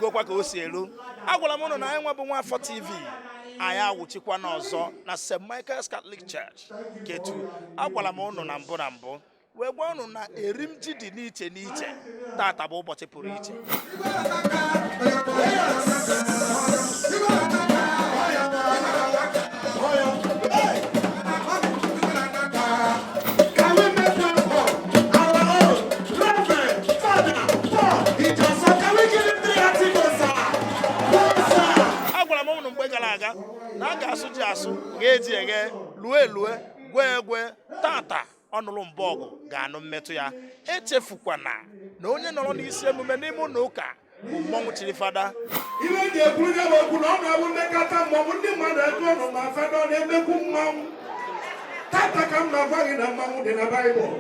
Olugokwa ka o si elu. Agwara m ụnụ na anyị nwa bụ Nwafọ TV, anyị awụchikwana ọzọ na St. Michael's Catholic Church, Ketu. Agwara m ụnụ na mbụ na mbụ wee gwa ụnụ na erim ji dị n'iche n'iche. Tata bụ ụbọchị pụrụ iche. Can we make one call? Our own Reverend Father Paul Ijaso. Can we give him three hearty gosa? Gosa! Agwara m ụnụ mgbe gara aga na a ga-asụ ji asụ, ghee ji eghe, lue elue, gwee egwe. Tata ọnụrụ mbụ ọgụ ga-anụ mmetụ ya. Echefukwana na onye nọrọ n'isi emume n'ime ụlọ ụka bụ mmọnwụ chiri fada. Ihe eji ekwuru ya bụ okwu na ọ na-abụ mmekọta mmọnwụ, ndị mmadụ eju ọnụ ma fada ọ na-emekwu mmanwụ. Tata ka m na-agwa gị na mmanwụ dị na Baịbụl.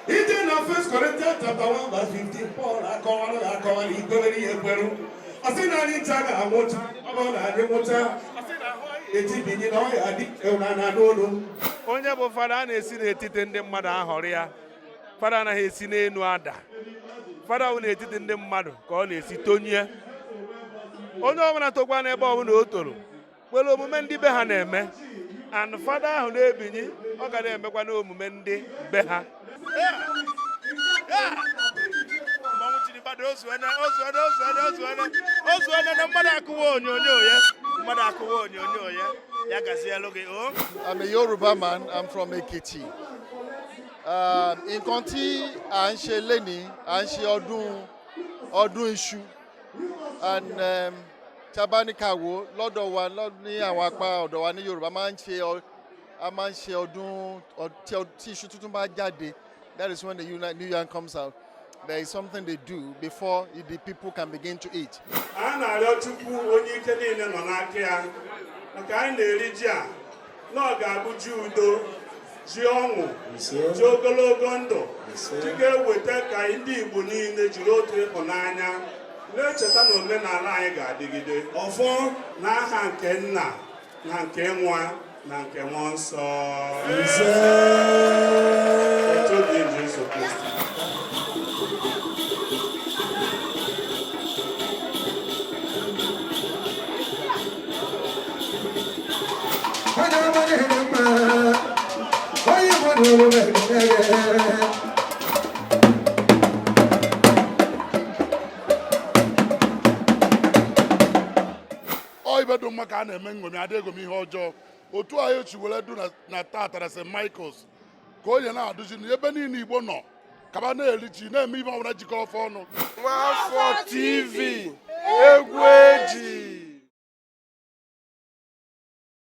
Ije na 1 Corinthians chapter 1 verse 15, Paul akọwara ya akọwara ikwewere ihe ekweru. Ọ sị na anyị ncha ga-anwụcha, ọ bụrụ na anyị nwụcha, ọ sị na ahụ anyị etibinye na ọya dị na na n'olu. Onye bụ fada, a na-esi n'etiti ndị mmadụ ahọrọ ya. Fada anaghị esi n'elu ada. Fada bụ n'etiti ndị mmadụ ka ọ na-esi tonye. Onye ọbụla tokwa n'ebe ọbụla o toro kwere omume ndị be ha na-eme, and fada ahụ na-ebinye, ọ ga na-emekwa n'omume ndị be ha. Mmọnwụ chiri fada, ozuene, ozuene, ozuene, ozuene, ozuene na mmadụ akụwa onyonyo ya, mmadụ akụwa onyonyo ya. Ya gazielu gị o. I'm a Yoruba man. I'm from Ekiti. Nǹkan tí à ń ṣe lénìí, à ń ṣe ọdún iṣu, and tí a bá ní ká wò lọ́dọ̀ wa ní àwọn apá ọ̀dọ̀ wa ní Yorùbá máa ń ṣe a máa ń ṣe ọdún tí iṣu tuntun bá jáde. That is when the new yam comes out. There is something they do before the people can begin to eat. A na-arịọ Chukwu, onye ike niile nọ n'aka ya, maka anyị na-eri ji a, na ọ ga-abụ ji udo, ji ọṅụ, ji ogologo ndụ, ji ga-eweta ka ndị Igbo niile jiri otu ịhụnanya na-echeta na omenala anyị ga-adịgide. Ọfọ n'aha nke Nna na nke Nwa na nke Mmụọ Nsọ. Otu dị Jesu Kristi. Onye ọma na-ere mma, onye Igbo na-ere mma. Ọ ibe dị mma ka a na-eme nṅomi, adị egomi ihe ọjọọ. Otu a echi were du na tata na St. Michael's ka onye na-aduzi n'ebe niile Igbo nọ kaba na-eri ji, na-eme ibe ọbụla jikọrọ ọfọ ọnụ. Nwafọ TV, egwu eji.